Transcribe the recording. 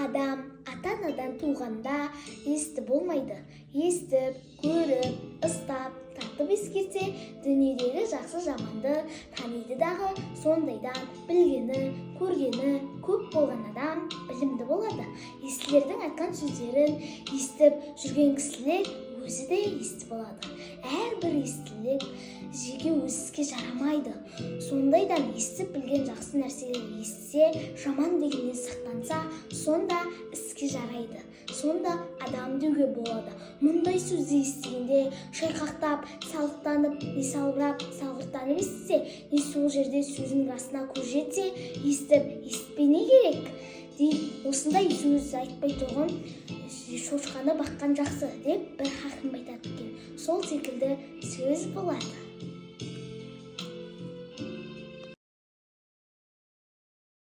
Адам ата-анадан туғанда есті болмайды. Естіп, көріп, ыстап, татып ескерсе, дүниедегі жақсы жаманды таниды дағы, сондайдан білгені, көргені көп болған адам білімді болады. Естілердің айтқан сөздерін естіп жүрген кісілер өзі де есті болады. Әрбір естілік жеке өз іске жарамайды. Сондайдан естіп білген жақсы нәрселер естісе, жаман дегеннен сақтанса, сонда іске жарайды, сонда адам деуге болады. Мұндай сөзді естігенде шайқақтап, салықтанып, не салбырап, салғырттанып естісе, не сол жерде сөздің расына көз жетсе, естіп, есітпей не керек дейді. Осындай сөз айтпай тұрған шошқаны баққан жақсы деп бір хакім айтады екен. Сол секілді сөз болады.